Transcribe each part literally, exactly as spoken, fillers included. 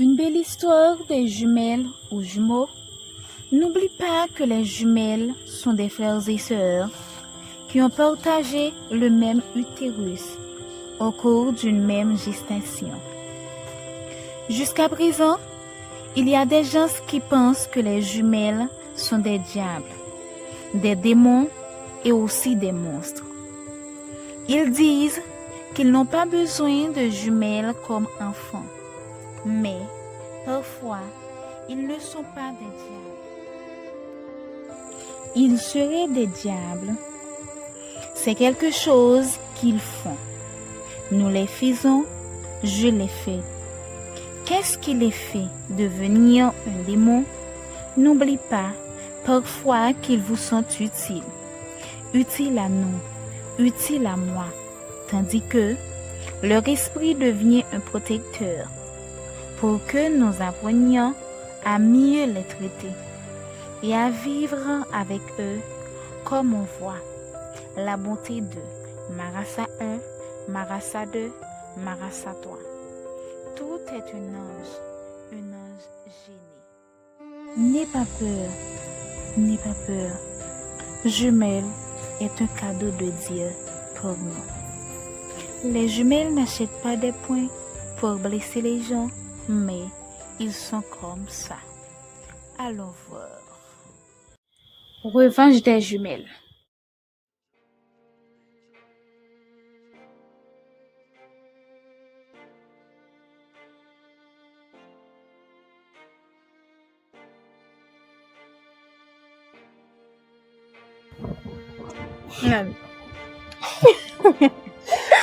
Une belle histoire des jumelles ou jumeaux. N'oublie pas que les jumelles sont des frères et sœurs qui ont partagé le même utérus au cours d'une même gestation. Jusqu'à présent, il y a des gens qui pensent que les jumelles sont des diables, des démons et aussi des monstres. Ils disent qu'ils n'ont pas besoin de jumelles comme enfants, mais parfois, ils ne sont pas des diables. Ils seraient des diables. C'est quelque chose qu'ils font. Nous les faisons, je les fais. Qu'est-ce qui les fait devenir un démon? N'oublie pas, parfois qu'ils vous sont utiles. Utiles à nous, utiles à moi, tandis que leur esprit devient un protecteur pour que nous apprenions à mieux les traiter et à vivre avec eux comme on voit la bonté de Marasa un, Marasa deux, Marasa trois. Tout est un ange, un ange gêné. N'aie pas peur, n'aie pas peur. Jumelle est un cadeau de Dieu pour nous. Les jumelles n'achètent pas des points pour blesser les gens, mais ils sont comme ça. Allons voir. Revanche des jumelles.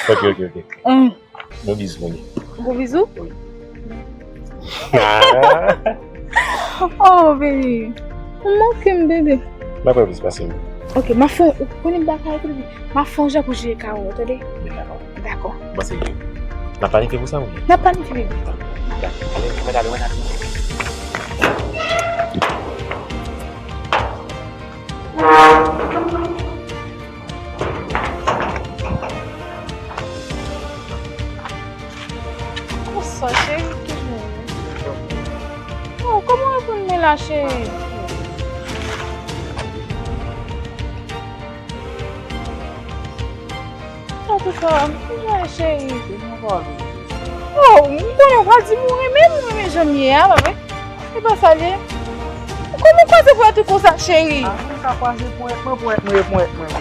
Ok, ok, ok. Bon bizou, mami. Gwo bizou? Wi. Ah. Oh, baby. Ou manke m, bebe. M ap pran plis pase m. Ok, m ap fè, ou konnen bagay, bebe. M ap fè yon jan pou jere kay ou, tande? Dakò. Dakò. Bon, se byen. N ap planifye pou sa, ou byen? N ap planifye, bebe. Dakò. Ale, mwen ale, mwen ale. Konsa, cheri, ki jwenn? Oh, kòman w ap konn mwen la, cheri? Sa tou sa, m jwenn, cheri. Oh, m konnen w pral di m ou renmen m, ou renmen jan m ye a, pa vre? E pa sa l ye. Kòman w kwaze pou w tou konsa, cheri? Ah, mwen ka kwaze ponyèt mwen, ponyèt mwen, ponyèt mwen, ponyèt mwen.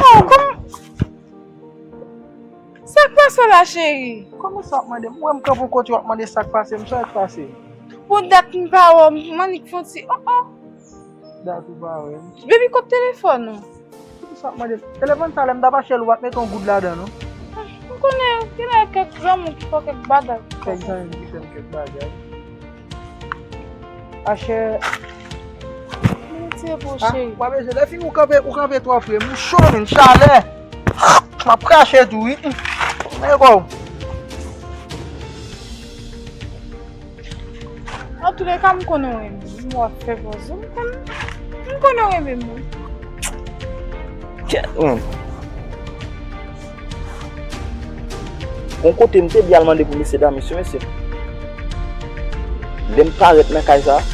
Oh, kòman? Sa k pase w la, cheri? Kòman sa w ap mande m? Ou wè m kanpe yon kote, w ap mande sa k pase m, sa k pase? Bon, dat m pa wè w, m annik fè yon ti, oh, oh. Dat ou pa wè m. Baby, kot telefòn ou? Poukisa w ap mande m? Telefòn sa, lè m t ap achte l, ou pa t mete yon goud ladan, non? M konnen, genlè kèk zanmi ki fè w kèk bagay. Kèk zanmi ki fè m kèk bagay. Achè. Mwen tire pou ou, cheri. W ap bezwen, lè fini, ou kanpe, ou kanpe twò pre. M cho, men chalè. M ap krache tou, wi. Men kò w. Antouleka, m konnen w renmen m. W ap fè pòz ou. M konnen, m konnen w renmen m, wi. Kèt, hmm. Gon kote m te byen al mande pou mesye Damis, wi, mesye. Lè m parèt nan kay sa, m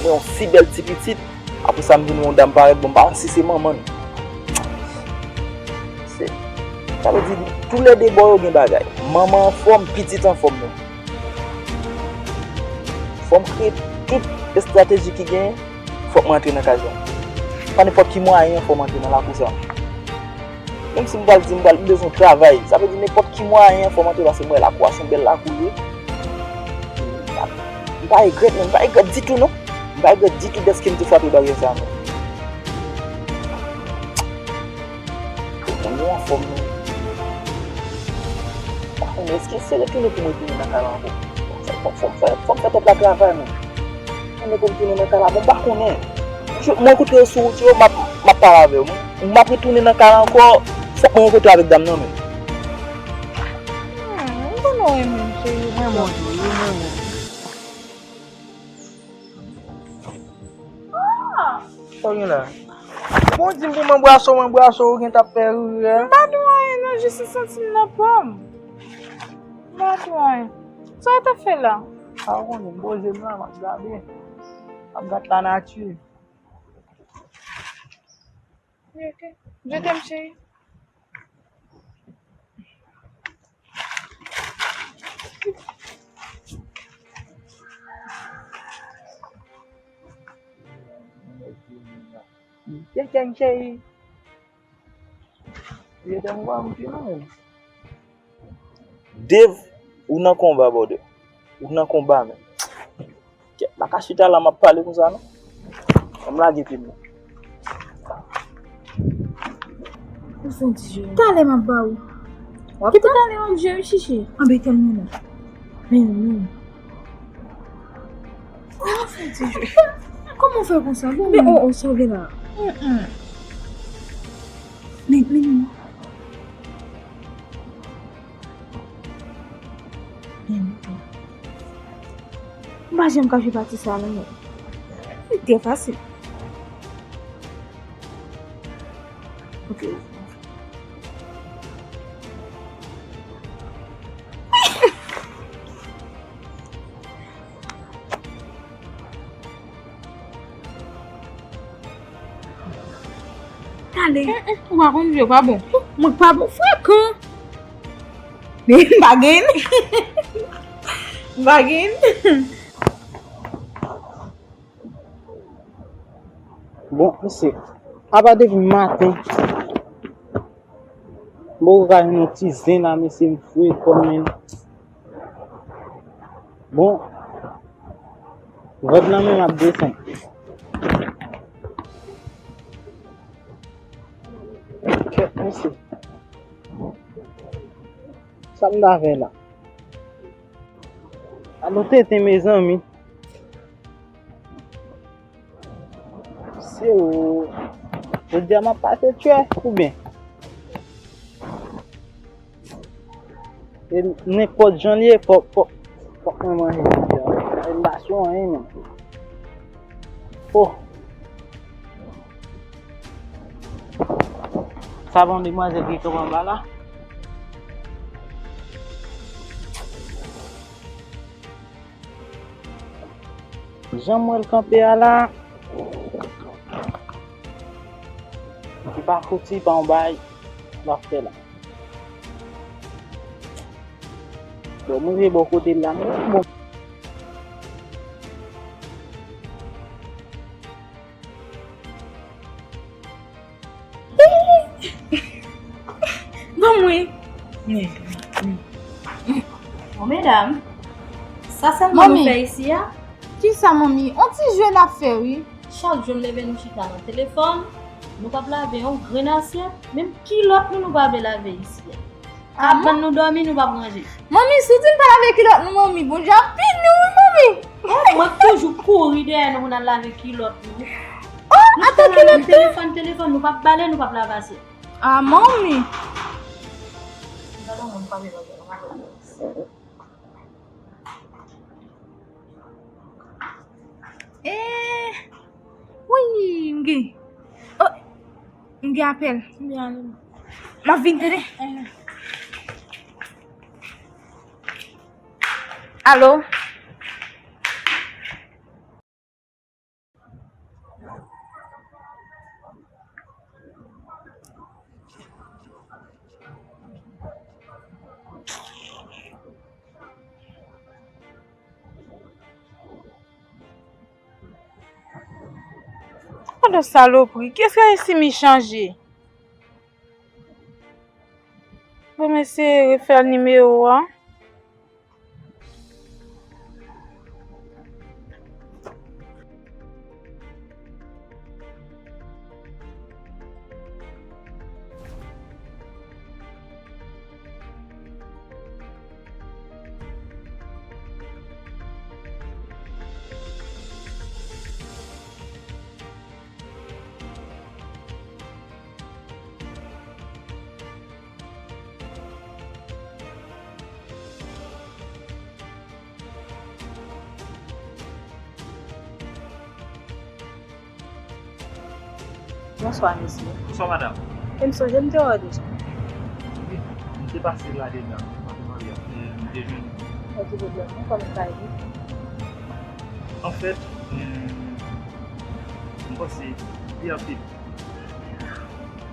wè yon si bèl ti pitit. Apre sa, m vin wè yon dam parèt, bon, m pa wè si se manman l. Se, sa vle di, toulède bò yo gen bagay. Manman anfòm, pitit anfòm tou. Fò m kreye tout estrateji ki genyen, fòk mwen antre nan kay sa. Pa nenpòt ki mwayen, fò m antre nan lakou sa. Menm si m pral di, m pral, m bezwen travay. Sa vle di nenpòt ki mwayen, fò m antre, paske m wè lakou a se yon bèl lakou l ye. M pa regrèt, men m pa regrèt ditou, non. M pa regrèt ditou dèske m te frape baryè sa, non. Fòk mwen anfòm, non. M pa konnen, èske se retounen pou mwen tounen nan kay la ankò? Fò, fò, fò, fò, fò m fè tèt la travay, non. Mwen pou m tounen nan kay la, bon, m pa konnen. Jou, mwen koute yo sou wout yo, m ap, m ap pale avè yo. M, m ap retounen nan kay la ankò, fòk mwen rankontre avèk dam nan menm. Hmm, m konnen w renmen m, cheri. Mwen renmen w tou, wi, mwen renmen w. Ah! Sa w gen la? Bon, di m pou m anbrase w, m anbrase w, ou gen t ap fè rirè. M pa di w anyen non, Jis m santi m nan pa m. M pa konprann. Sa w t ap fè la? Pa konnen, m poze m la, m ap gade. M ap gad lanati. Ok. Je t'aime, chérie. Je t'aime, chérie. Je t'aime, quoi, mon chéri? Dave, ou nan konba, brother. Ou nan konba, men. Kèt, pa ka chita la, m ap pale konsa, non. Ban m lage pye m nan. Ou fè yon ti jwe. Talè m ap ba ou. W ap talè w ap jwe, wi, chichi. Anben, tèlman non. Men, men. Kòman w fè di jwe? Kòman w fè konsa? Bon, men, oh, oh, sa w gen la? Mm, mm. Men, men, men. Men, men. M pa janm ka jwe pati sa, non, men. Li trè fasil. Ok. Talè. Mm, mm, ou pa konn jwe, ou pa bon. Mwen pa bon, frekan. Men m pa gen. M pa gen. Bon, mesye, apa depi maten, m poko ka jwenn yon ti zen la, mesye, m fre kò m, men. Bon, vant lan menm ap desann. Kèt, mesye. Sa m ta fè la? Alo tenten, mezanmi. Se ou. Jodi a m ap pase tchè, oubyen? E nenpòt jan l ye, fòk, fòk, fòk mwen manje jodi a. E m pa sou anyen menm. Oh. Sa bon, demwazèl ki kanpe anba la. Jan m wè l kanpe a la, li pa fouti pa yon bagay l ap fè la. Bon, m rive bò kote l la, m bon. Ban mwen. Bon, medam, sa sèlman nou fè isi a? Kisa, manmi? On ti jwe n ap fè, wi. Chak jou n leve nou chita nan telefòn, nou p ap lave yon grenn asyèt, menm kilòt nou, nou pa vle lave isi a. Kab ban nou dòmi, nou p ap ranje. Manmi, si w di n pa lave kilòt nou, manmi, Bondye ap pini w, wi, manmi. Oh, mwen k toujou kouri dèyè nou pou n al lave kilòt nou. Oh, nou ata kilòt nou. Telefòn, telefòn, nou p ap bale, nou p ap lave asyèt. Ah, manmi. Gade yon moun pa vle lave. Eh, wi, m gen. Oh, m gen apèl. M ap vin tande. Alo? Gad yon salopri, kiyès ki resi mi chanje? Bon, m eseye refè nimewo a. Bonswa, mesye. Bonswa, madanm. E m sonje m te wè w deja. Pase la deja, m te jwenn. Pa gen pwoblèm non, kòman sa ye? Anfèt, m panse li anpil.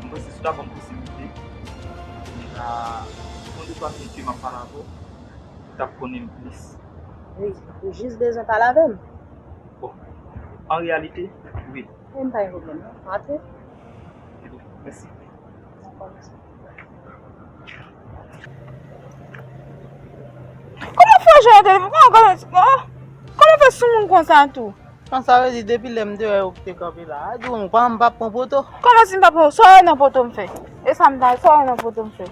M panse si w ta ban m posiblite, m ta, yon de twa minit ke m ap pale avè w, ou t ap konnen m plis. Wi, ou jis bezwen pale avè m. Bon, an reyalite, wi. Men m pa gen pwoblèm non. Antre. Mèsi. Kòman fè w jere telefòn? Kòman, kòman, kòman fè sou moun konsa tou? An, sa vle di depi lè m te wè w te kanpe la a, di w pa, m p ap pran poto. Kòman si m p ap pran? Sa w wè nan poto m fè? E sa m ta, sa w wè nan poto m fè?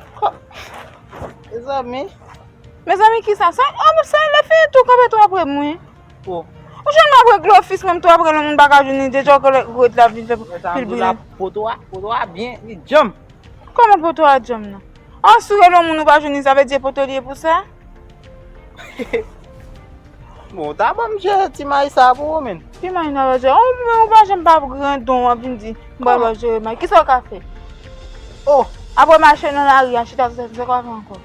Mezanmi. Mezanmi kisa? Sa, oh, men sa lè fini tou kanpe tou apre mwen. Oh. Ou jwenn m ap regle ofis mwen tou apre lè moun pa ka jwenn li deja, ou ret la vin fè pil bri. Poto a, poto a byen, li djanm. Kòman poto a djanm nan? An, si w rele yon moun ou pa jwenn li, sa vle di e poto li ye pou sa? Bon, w ta ban m jere ti may sa pou ou menm. Ti may nan lòt jere. Ou menm ou pa janm pa grandon w ap vin di m pral ba w jere may. Kisa w ka fè? Oh. Apre mache nan lari a, chita sou sèt, sa w ka fè ankò?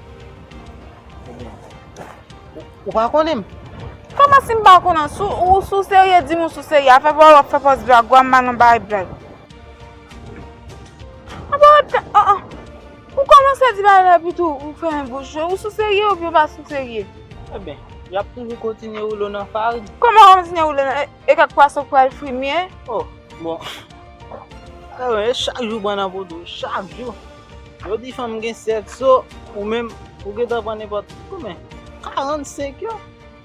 Ou pa konnen m? Kòman si m pa konnen? Si w, si w serye, di m ou si w serye. Afè pa w ap fè pòz blag, ou ap mal nan bay blag. Apa w ap, an, an. Ou kòmanse di bagay la epi tou ou fèmen bouch ou. Ou sou serye oubyen ou pa sou serye? Ebyen, y ap toujou kontinye woule w nan farin. Kòman kontinye woule nan, e, e kèk pwason k pral fri m ye? Oh, bon. Ebyen, e chak jou pran nan poto, chak jou. Yo di fanm gen sèt so, ou menm, ou gentan pran nenpòt, konbyen? Karannsenk yo.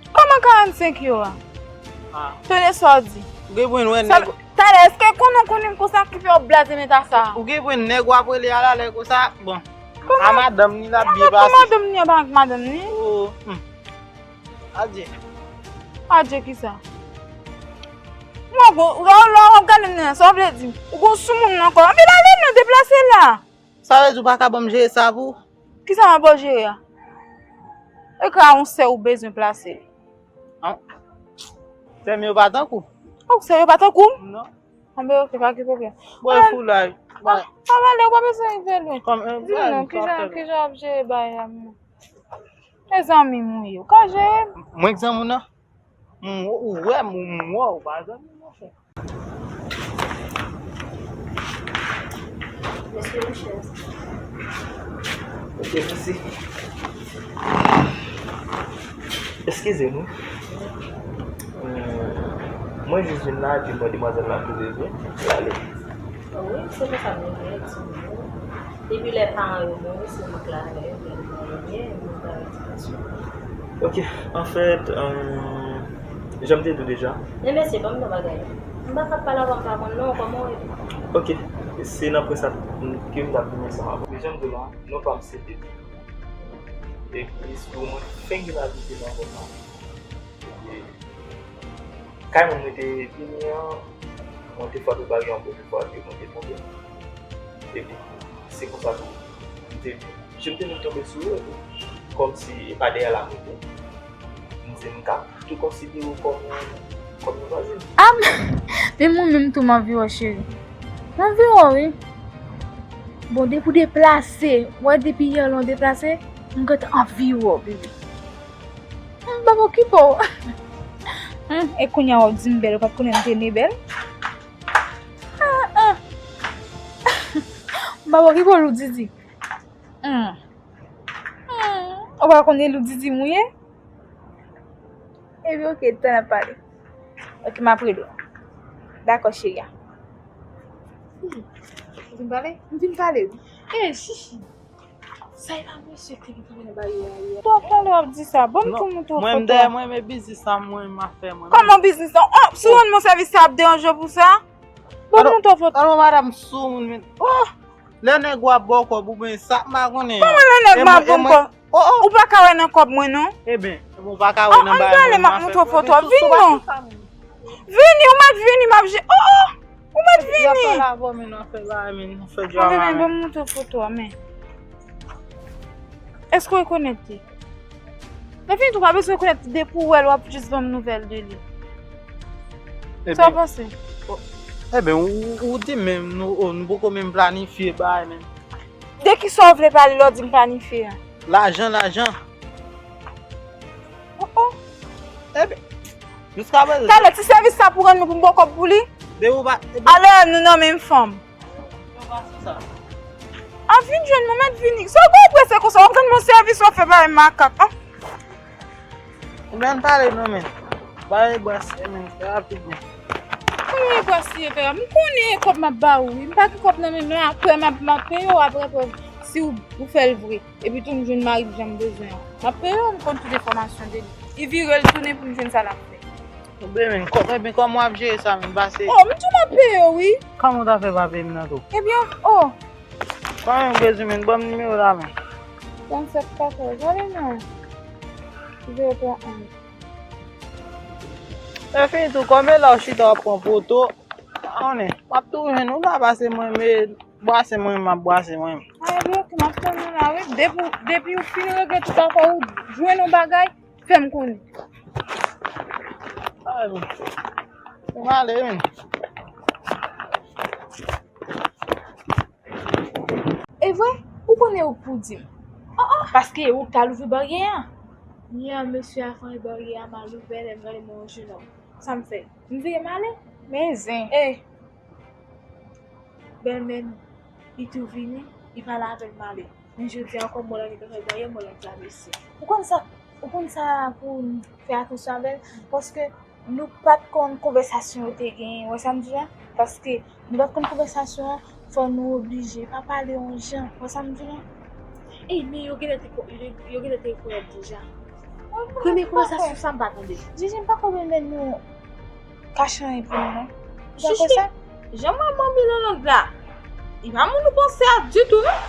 Kòman karannsenk yo a? Ah. Tande sa w di. Ou gen pou wè nèg. Talè, èske konnen w konnen m konsa ki fè w blaze men ta sa? Ou gen pou wè nèg w ap rele a la lè konsa, bon. Kòman? A madanm ni l ap byen pase. Kòman madanm ni an pa ak madanm ni? Oh, hmm. Adye. Adye kisa? Mwen bon, lè w, lè w ap gade m nan, sa w vle di? Ou gon soumoun nan kò. Anben ale non, deplase la. Sa vle di ou pa ka ban m jere sa pou ou? Kisa m ap ba w jere a? E ka yon sè ou bezwen plase li. An? Sè m yo pa tankou? Ou sè yo pa tankou m? Non. Anben, oke, pa gen pwoblèm. Bon, e foulay. Ah, pa pale, ou pa bezwen rive lwen. Di m non, kijan, kijan w ap jere bagay la menm? E zanmi m ou ye, ou ka jere m? Mwen k zanmi w nan? M, ou wè m, ou m wè w, ou pa zanmi m, monchè. Mesye yon chèz. Ok, mèsi. Eskize m, wi. Euh, mwen jis vin la, epi m wè demwazèl la tou bezwen l ale. Wi, se konsa m ye, timoun yo. Depi lè paran yo mouri, se mwen k la avè yo, lè yo mouri, mwen pa rete ansanm. Ok, anfèt, euh, jan m te di w deja. Men mesye, ban m yon bagay. M pa ka pale avè w, m pa konn non, kòman w rele? Ok, se nan prens la ke m t ap vin ansanm avè w. Men jan m di w la, non pa m se Denis. Epi, si w mwen fenk vin abite nan zòn nan. Epi, kay mwen mwen te vini an, mwen te fwa tou pa gen yon bon fwa ke mwen te tonbe. Epi, se konsa tou, m te, je m te vin tonbe sou ou, epi, kòmsi e pa dèyè la mwen te, m di m ka tou konsidere w kòm, kòm yon vwazin. Ah, men mwen menm tou m anvi wè w, cheri. M anvi wè w, wi. Bon, depi w deplase, w wè depi yè lan w deplase, m gentan anvi wè w, bebe. M p ap okipe w. Hmm, e kounye a w ap di m bèl, ou pa t konnen m te ne bèl? Ah, ah. M p ap okipe w, Loudidi. Hmm. Hmm. Ou pa konnen Loudidi m ou ye? Ebyen, oke, tan n ap pale. Oke, m ap rele w. Dakò, cheri a. Ou vin pale? M vin pale, wi. E, chichi. Sa e pa mesye ki te vin nan bagay la yè? Tout talè w ap di sa. Ban m tou montre w foto a. Mwen, m dèyè mwen, men biznis sa mwen, m ap fè mwen. Kòman biznis la? Oh, si w rann mwen sèvis, sa ap deranje w pou sa? Ban m montre w foto. Alò, madanm sou moun, men. Oh! Lè nèg w ap ba w kòb, oubyen sa, m pa konnen. Kòman lè nèg m ap ba m kòb? Oh, oh. Ou pa ka wè nan kòb mwen, non. Ebyen, ou pa ka wè nan bagay mwen, m ap fè. Vini, ou mèt vini, m ap je-, oh, oh. Ou mèt vini. Y ap pale avè w, men nou ap fè bagay, men nou fè drama, men. Ban m montre w foto a, men. Èske w rekonèt li? Lè fini tou, pa bezwen rekonèt li, depi w wè l, w ap jis ban m nouvèl de li. Sa w panse? Ebyen, ou, ou di menm, nou, oh, nou poko menm planifye bagay, men. De kisa w vle pale lè w di m planifye a? Lajan, lajan. Oh, oh. Ebyen, jiska prezan. Talè, ti sèvis sa pou rann nou pou m ba w kòb pou li? De ou pa, de ou. Alè, nou nan menm fanm. An vin jwenn mwen, mèt vini. Sa w gen prese konsa? W ap rann mwen sèvis, w ap fè bagay makak. An. Ou byen pale non, men. Pale brase, men, fè rapid, men. Kòman e brase, frè? M konnen e kòb m ap ba ou, wi. M pa gen kòb nan men m la, apre m ap, m ap peye w apre, apre, si w, ou fè l vre. Epi tou, m jwenn mari m jan m bezwen an. M ap peye w, m konn tout enfòmasyon de li. Li vire l tounen pou m jwenn sa l ap fè. Oubyen, men, kò-, ebyen, kòman w ap jere sa, men, pase? Oh, m di w m ap peye w, wi. Kòman w ta fè pa peye m nan tou? Ebyen, oh. Kòman w bezwen, men, ban m nimewo la, men. Tranntsèt katòz, ale non. Zewo twa onz. E fini tou, kòm e la w chita w ap pran foto, pa konnen, m ap tou jwenn ou la, pase mwen, men, brase mwen, m ap brase mwen. A, ebyen, ok, m ap tann ou la, wi. Depi, depi w fin regle tout afè w, jwenn yon bagay, fè m konnen. Ay, bon. Se m ale, men. E vre? Ou konnen ou k pou di m. Oh, oh. Paske ou k t al ouvri baryè a. Yè, mesye a fè baryè a mal ouvè, lè m gade m wè yon jenòm. Sa m fè? M vire m ale. Men zen. E, bèlmè nou, li tou vini, li pale avè l m ale. Men jodi a ankò, m wè l annik fè baryè, m wè l annik travèse. Ou konn sa, ou konn sa pou n fè atansyon avè l, paske nou pa t konn konvèsasyon yo te genyen, ou wè sa m di la? Paske nou pa t konn konvèsasyon an, fò nou oblije pa pale yon jan, ou wè sa m di la? Ey, men yo genlè te ko-, yo, yo genlè te kwè deja. Premye konvèsasyon sa m pa tande. Jiji, m pa kwè menm nou kache anyen pou nou, non. Ou pa kwè sa? Jan manman Milanand la, li pa moun ou panse a ditou, non.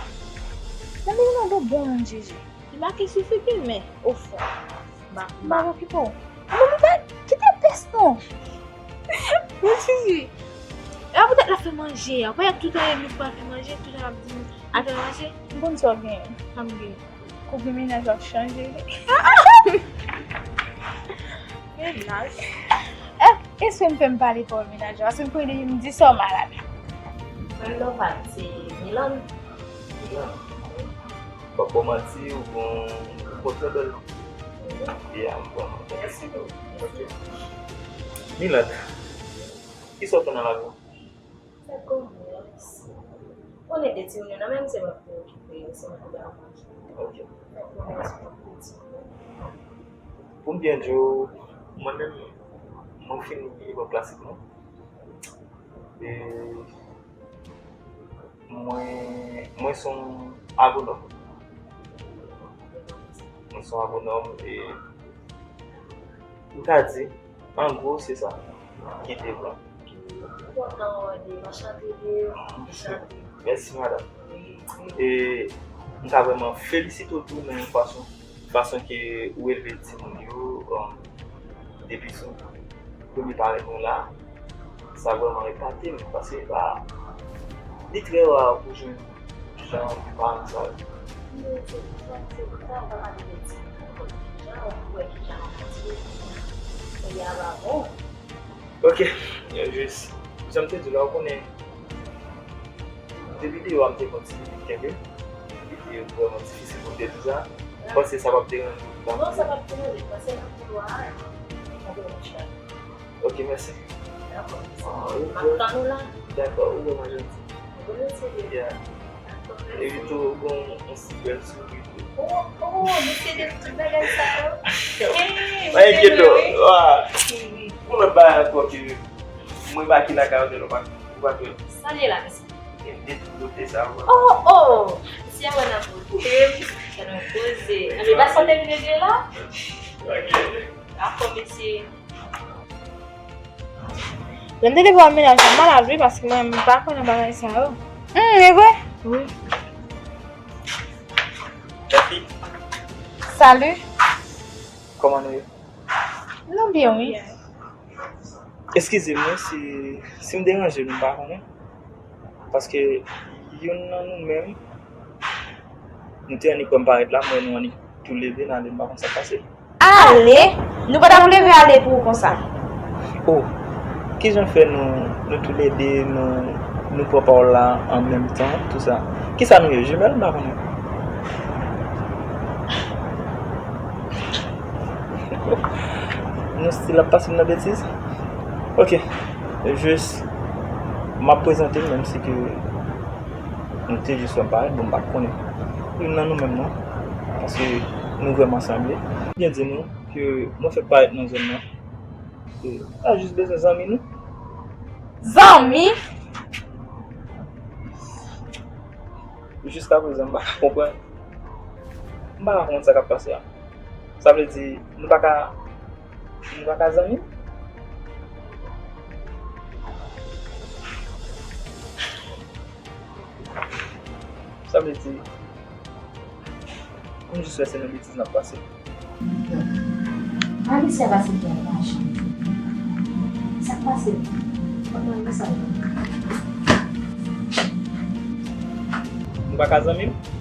Manmi Milanand bon moun, Jiji. Li make sou figi l, men, ofon, m pa, m pa okipe w. Manmi pa kite pès, non. Bon, Jiji. E pa poutèt l ap fè manje, a, pa tout tan e nou k pral fè manje, tout tan l ap di nou al fè manje. M konn sa w genyen. Sa m genyen. Koube mennaj w ap chanje. Mennaj. Eh, èske m fè m pale pa w mennaj ou? Paske m konnen depi m di sa w malad. Mwen lòv al se Milan. Milan. Fòk ou manti, ou bon, ou kontre bèl non. Ya, m bon. Mèsi. Ok. Milan, kisa w fè nan lavi w? Sa kòman, mèsi. Konnen de timoun yo nan men m, se mwen ki okipe yo, se mwen ki ba yo manje. Ok. Sa kòman, mèsi pou timoun yo. Pou m byen di w, mwen menm, mwen fini lekòl klasik mwen. E mwen, mwen se yon agonòm. Mwen se yon agonòm e m ka di, an gwo, se sa ki te vle. Kontan wè w, anchante de, anchante. Mèsi, madanm. E m ta vrèman felisite w tou nan yon fason, fason ke ou elve timoun yo, um, depi sou premye parèt mwen la. Sa vrèman epate m, paske pa, li trè ra pou jwenn jan de paran sa yo. Men se sa, se pou sa w pa pale de timoun yo, jan w wè kijan w ap pase, peyi a pa bon. Ok, jis, jan m te di w la, ou konnen, de videyo a m te konn ti kenbe, li te vrèman difisil pou m te di sa. M panse sa p ap deranje w. Non, sa p ap deranje m, paske nan koulwa a, sa deranje m. Ok, mèsi. Dakò. M ap tann ou la. Dakò, ou vrèman janti. Ou remèsye Dye. Yeah. Dakò, mèsi. Epi tou, ou gen yon, yon ti bèl souri tou. Oh, oh, mesye de tout bagay sa yo. Hey, pa enkyete w. Wi. Pou lòt bagay ankò ke mwen pa ki lakay ou, ou pa, ou pa fè. Salye la, mesye. Gen de tout bote sa yo. Oh, oh. Mesye a wè nan bote m. Fè nou poze. Ann, pa sante vin regle la. Ok. Dakò, mesye. Lè m te devan mennaj la, m malad wi, paske mwen, m pa kwè nan bagay sa yo. Hmm, e vre? Wi. Salut. Kòman nou ye? Nou byen, wi. Eskize m wi, si, si m deranje nou, m pa konnen. Paske youn nan nou menm, nou te annik wè m parèt la, m wè nou annik tou leve n ale, m pa konn sa k pase. Ale? Nou pa t ap leve ale pou ou konsa. Oh, kijan fè nou, nou toulède, nou, nou pran pawòl la an menm tan, tou sa? Kisa nou ye, jimèl? M pa konnen. Nou still ap pase m nan betiz? Ok. Jis, m ap prezante m, menm si ke nou te jis wè m parèt, bon, m pa t konnen youn nan nou menm non. Paske nou vrèman sanble. Byen di nou ke mwen fèk parèt nan zòn nan. E, a jis bezwen zanmi nou. Zanmi? Jiska prezan, m pa ka konprann. M pa ka konprann sa k ap pase a. Sa vle di, nou pa ka, nou pa ka zanmi? Sa vle di, m jis wè se nan betiz n ap pase. Alicia pa sipòte machann. Sa k pase? Kòman nou sa ye? Nou pa ka zanmi m?